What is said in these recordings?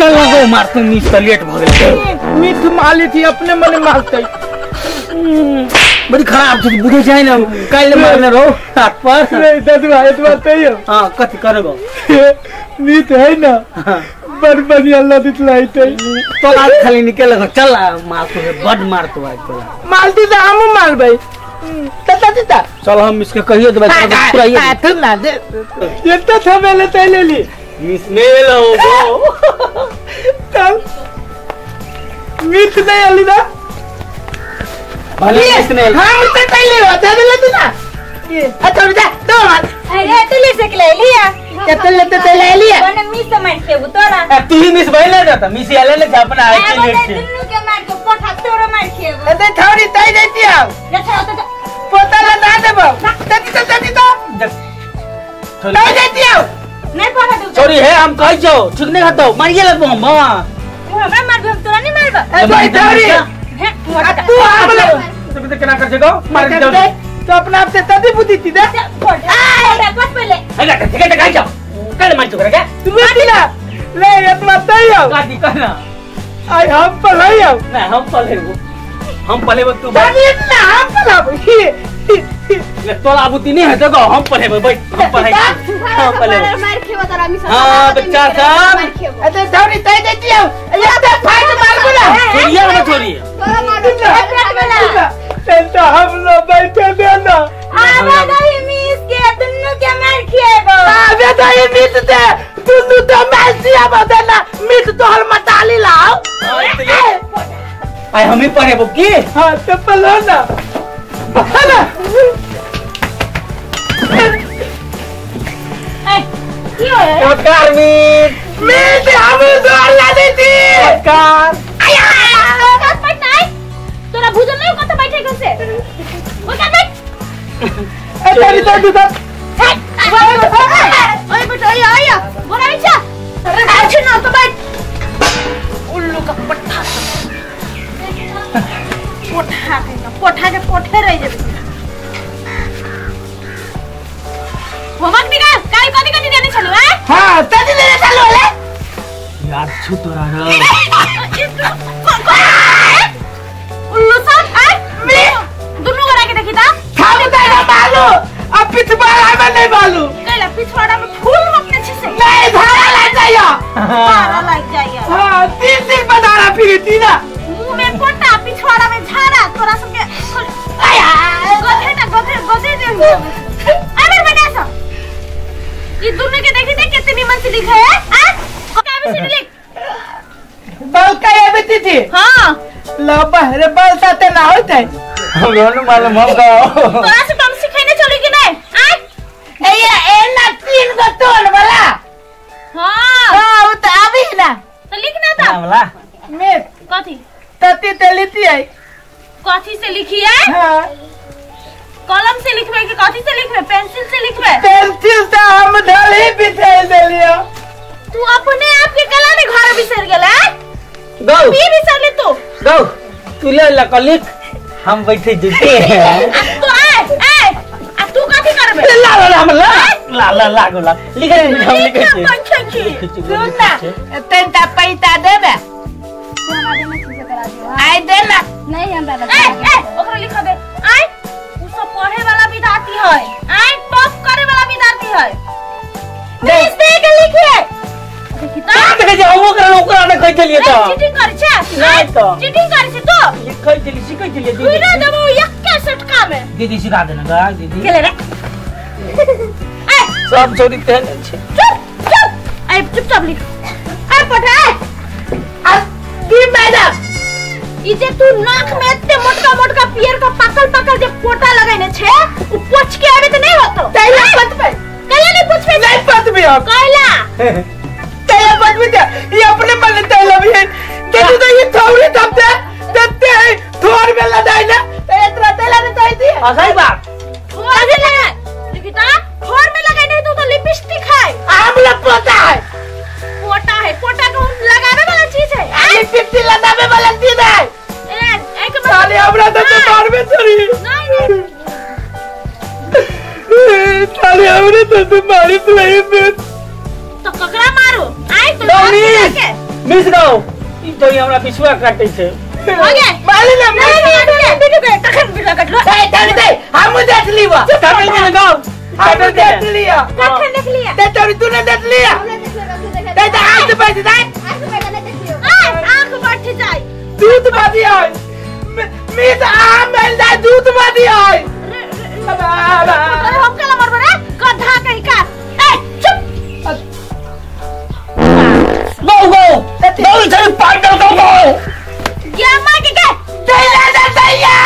चल गो मारते मीस त लेट भ गेल। मीठ माली थी अपने मने मारते। बड़ी खराब छै बुझै छै ने काल्हि मारने रहो हाथ पर। नहीं ददुआ एतबा तैयो। हां कथि करबो? मीठ है ना बड़ बढ़िया लदित लाइते। तोला खाली निकल चल मारतो बड मारतो आज तोला। मालती त हमहु मारबै। तता तता चल हम इसके कहियो देबै पूरा ये तू ना दे एत थमेले तै लेली मिस नहीं एलो गो। चल मीठ नहीं आली ना भले मिस नहीं। हम त तै ले दे देले तू ना अच्छा जा दो मार। अरे तू ले सकले लिया केते लेते ते ले लिया बने मिस मार के तोरा। तू ही मिस भइले ना त मिस आले ने अपना आइ के लेट छे। दुन्नु के मार के पोठा तोरा मार के एते थौरी तै देती आउ ले छौ त पोता ला दा देबो तती त तती त तै देती आउ नहीं पोठा दे। सॉरी है हम कहै छौ ठीक नहीं हतो मारिए लगबो हम। तू हमरा मारबो हम तोरा नहीं मारबो। ए भाई थौरी हे तू हमला तू त केना कर छे गो मार दे तो अपना आप से तदी बुद्धि थी दे आ बस पहले अरे ठीक है गाई जाओ कल मार चुक रे तू ना ले एतबा तै आउ काटी कहना आई हम पलाई आउ ना हम पलेबो हम पलेबो तू दादी ना हम पलाबो ले तोला बुद्धि नहीं है तो हम पलेबो बैठ हम पलाई हम पलेबो मार खेबो तोरा मिस। हां बच्चा साहब अरे धौरी तै देती आउ ये त फाट मारबो ना छोड़िए ना छोड़िए तोरा मारो वाला तो हम लोग बैठे देना आवे दही मिस के दुन्नु के मार खेबो। आवे दही मिस दे दुन्नु तो मार दिया बदना मिस तोहर मताली लाओ। आई हम ही पढ़ेबो की। हां तो पलो ना ना ए की होय? नमस्कार मीत मीत हम जोर ला देती। नमस्कार आया कत बैठ नहीं तोरा भूजन नहीं कत बैठे कैसे ओ कत बैठ। ए तेरी तो दूध ओए बेटा आया आया बोला अच्छा अच्छा ना तो बैठ उल्लू का पट्ठा पोठा के ना पोठा के पोठे रह जेबे। होमवर्क निकाल काल कथि कथि देने छलु हैं? हां तदी देने छलु ले यार छु तोरा र उल्लू सब हैं दुन्नु गोरा के देखी ता थाम त ना मालू अब पिछवाड़ा में नहीं मालू कैला पिछवाड़ा में फूल रोपने छी से नहीं धारा लग जाइयो धारा लग जाइयो। हां तीन दिन पर धारा फिरी थी ना मुंह में पोटा पिछवाड़ा में झाड़ा तोरा सब के आया गधे ना गधे गधे दे अरे बना सब ई दुन्नु के देखी ते कितनी मन से लिखे है आ का भी से लिख बल का ये थी। हां लो बहरे बलता ते ना होते हम दोनों मालूम हम गाओ तोरा से कम सिखेने चली कि नहीं आ ए ये ए ना तीन गो तोल वाला। हां हां उ त आबी ना तो लिखना था वाला मैं कथि तती ते लिखती है कथि से लिखी है? हां कलम से लिखबे कि कथि से लिखबे? पेंसिल से लिखबे? पेंसिल से हम ढाली बिछाई देलियो। तू अपने आप के कला ने घर बिसर गेल है गौ भी बिसर ले तू गौ तू ले ल लिख हम बैठे जते हैं तो आए आए आ तू कथि करबे? ला ला हम ला ला ला ला ला लिखे हम लिखे सुन ना तनता पैसा देबे आई दे ना नहीं हमरा ए ए ओकरा लिखा दे आए उ सब पढ़े वाला विद्यार्थी है आए टॉप करे वाला विद्यार्थी है मिस दे के लिखे देखी त देखे जे हम ओकरा ओकरा ने कह चलिए त चीटिंग करे छे नहीं तो चीटिंग करे छे तू लिखै चली सिखै चलिए दीदी ना देबो एक्के सटका में दीदी सिखा देना गा दीदी के ले रे ए सब छोरी तेने छे चुप चुप ए चुपचाप लिख ए पठा आ दी मैडम ई जे तू नाक में एते मोटका मोटका पियर का पाकल पाकल जे पोटा लगाइने छे उ पोछ के आबे त नहीं होतो तैला पतबे कैला नहीं पूछबे नहीं पतबे हम कैला तैला पतबे ते ये अपने मन तैला भी है दे तो ये थोड़ी थमते देते है थोड़ में लदाई ना ते इतना तैला ने तै दी सही बात थोड़ में लगा लिखिता थोड़ में लगाई नहीं तो लिपस्टिक है आमला पोता है पोटा है पोटा को लगावे वाला चीज है लिपस्टिक लगावे वाला चीज है ए एक साले हमरा तो मारबे चली नहीं नहीं साले हमरा तो मारी नहीं तो ककरा मारो आई तो मिस मिस गो ई तो हमरा पिछुआ काटे छै हो गए माली ना नहीं बिटू के कखन बिटू कटलो दे दे दे हम देख लीवा काटे ने गाओ हम देख लिया कखन देख लिया दे तोरी तूने देख लिया दे दे आंख पे दे आंख बढ़ जाए दूध बादी आय मिस आ मिल जाए दूध बादी आय अरे हम काला मरबो रे गधा कहीं का ए चुप गो गो गो चल पागल गो गो क्या मां के के दे दे दैया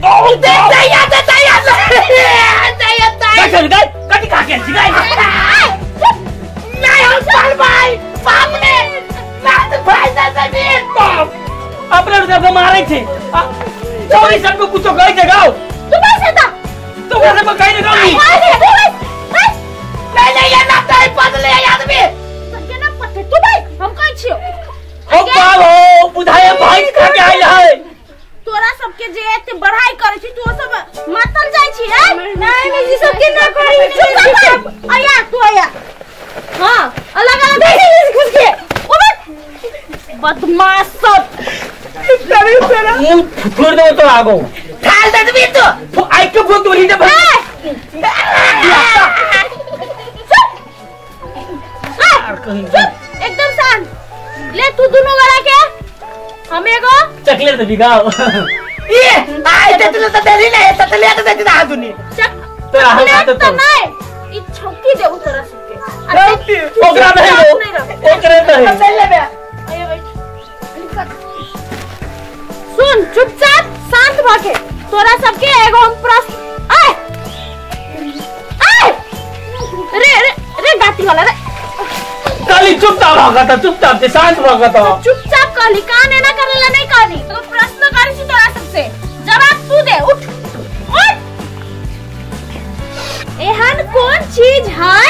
गो दे दैया दे दैया दैया दे चल गए कटी खा के गाय नहीं हम चल भाई बाप ने ना तो भाई दे जमीन बाप अपने जब मारे छे चोरी सबको कुछो कहि दे गाओ तू बस था तो ओकरा सबको कहि दे गाओ नहीं नहीं ये ना तो बदले आदमी तो के ना पत्ते तू भाई हम कहै छियो ओ बाप हो बुझाए भाई खा के आइल है तोरा सबके जे एते बढ़ाई करै छी तू सब मातल जाय छी हैं नहीं नहीं ई सब के ना करी चुप आया तू आया हां अलग अलग घुस के ओ बदमाश सब तेरे तेरा मुंह फोड़ दो तो आगो थाल दे दबी तो आई के भूख तो दे भाई एकदम शांत ले तू दोनों गला के हम एगो चॉकलेट दे गाओ ये आई ते तो देली नहीं ते ले तो दे दा दुनी चक तोरा हम तो नहीं ई छौकी देबो तोरा सबके ओकरा नहीं ओकरा नहीं ले बे आयो बैठ सुन चुपचाप शांत भके तोरा सबके एगो हम प्रश्न आय आय रे रे रे गाती वाला रे काली चुपचाप भागता चुपचाप से शांत भागता चुपचाप कहली कान एना करेला नहीं कहली तो प्रश्न करै छी तोरा सबसे जवाब तू दे उठ उठ एहन कोन चीज है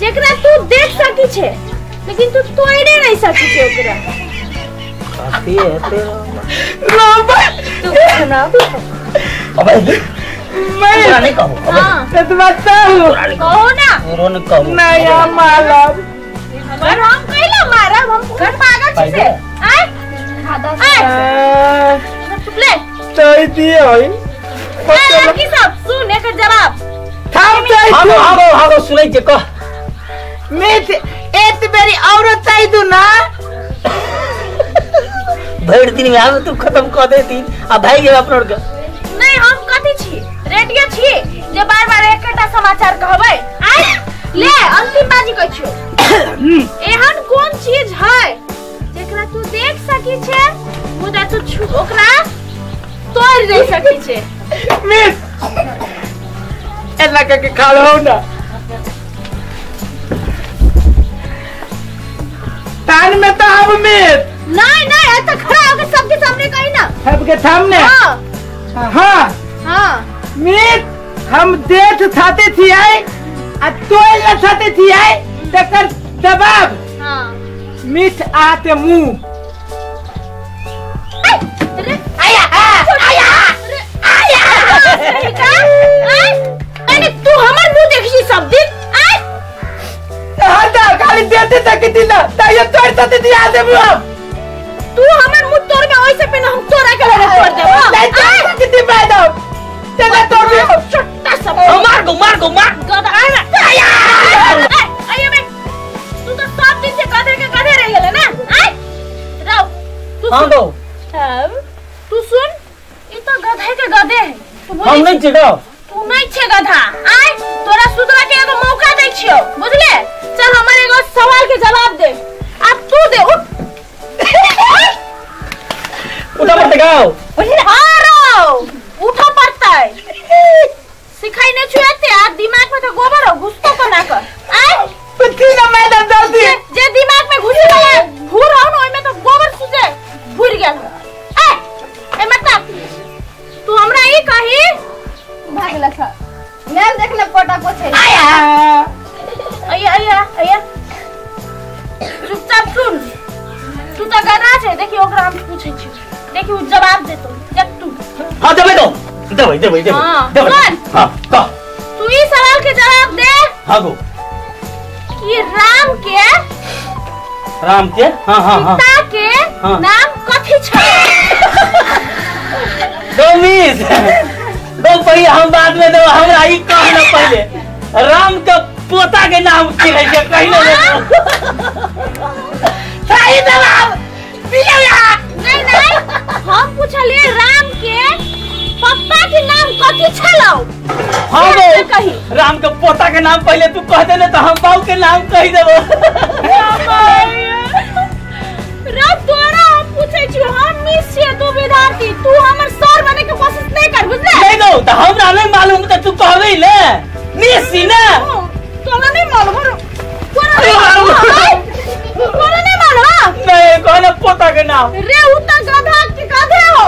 जेकरा तू देख सकी छे लेकिन तू तोड़े नहीं सकी छे ओकरा काफी है तेरा तू सुना अबे मैं नहीं कहूं हां तो बताओ कहो ना रोन कहूं नया मालम पर हम कैला मारब हम कोन पागल छी से आय आय चुप ले चाय दिए होई लड़की सब सुन एकर जवाब थाम चाय हां हां हां सुनै छे कह मित एक बेरी औरो चाय दू ना भर दिन में आवे तू खत्म कर देती आ भाई के अपना के नहीं हम कथि छी रेडियो छी जे बार-बार एकटा समाचार कहबै आय ले अंतिम बाजी कहै छियो एहन कोन चीज है जेकरा तू देख सकी छे मुदा तू ओकरा तोड़ नहीं सकी छे मिस एला के खा लो ना तान में तो अब मिस नहीं नहीं ऐसा खड़ा होकर सबके सामने कही ना सबके सामने हाँ हाँ हाँ मिस हम देख थाते थी आए आ तोड़ न थाते थी आए तकर दबाब हाँ मीठ आते मुंह आया आया आया अरे तू हमर मुंह देखी सब दिन आय हां ता खाली देते तक दिन ताय तोड़ तते दिया दे मुंह तू हमर मुंह तोड़ के ओइसे पे ना हम तोरा के लगे तोड़ देबो नहीं तोड़ कितनी मैडम तेरे तोड़ दे चट्टा सब मार गो मार गो मार गधा आया आया बे तू तो सब दिन से गधे के गधे रह गेले ना आय राव तू हां दो तू सुन ई तो गधे के गधे है तू हम नहीं छिड़ो तू नहीं छे गधा आय तोरा सुधरा के एगो मौका दै छियो बुझले चल हमर एगो सवाल के जवाब दे अब तू दे उठ उठा पड़ते गाओ हां रो उठा पड़ता है सिखाई नहीं छुआते आ दिमाग में तो गोबर हो घुसतो को ना कर आय पति ना मैडम जल्दी जे दिमाग में घुसे वाला भूर हो ना ओइ में तो गोबर सुजे भूर गेल ए ए मत तू हमरा ई कही भागला सा मैं देखले पोटा पोछे आया आया आया आया चुपचाप सुन तू तो गधा छे देखी ओकरा हम पूछै छी देखी उ जवाब देतो जब तू हां देबै दो देबै देबै देबै देबै हां कह तू ई सवाल के जवाब दे हां गो कि राम के राम के हां हां हां पिता के हाँ। नाम कथी छै? डोमिस दो पहिले हम बाद में देबो, हमरा ई कह न पहिले राम के पोता के नाम की रहै छै कहि न। सही जवाब मिलो यहाँ। नहीं नहीं, हम पूछलिए राम के पप्पा के नाम कथी छलौ। हाँ से गो कही। राम के पोता के नाम पहले तू कह देने तो हम बाबू के नाम कहि देबो। राम तोरा हम पूछै छियौ, हम मिस छियै, तू विद्यार्थी, तू हमर सर बने के कोशिश नहीं कर, बुझले? नहीं दो तो हमरा नहीं मालूम तो तू कहबे ने मिस ने। तोरा नहीं मालूम, तोरा नहीं मालूम, तोरा नहीं मालूम। नहीं कहना पोता के नाम रे उ त गधा के गधे हो।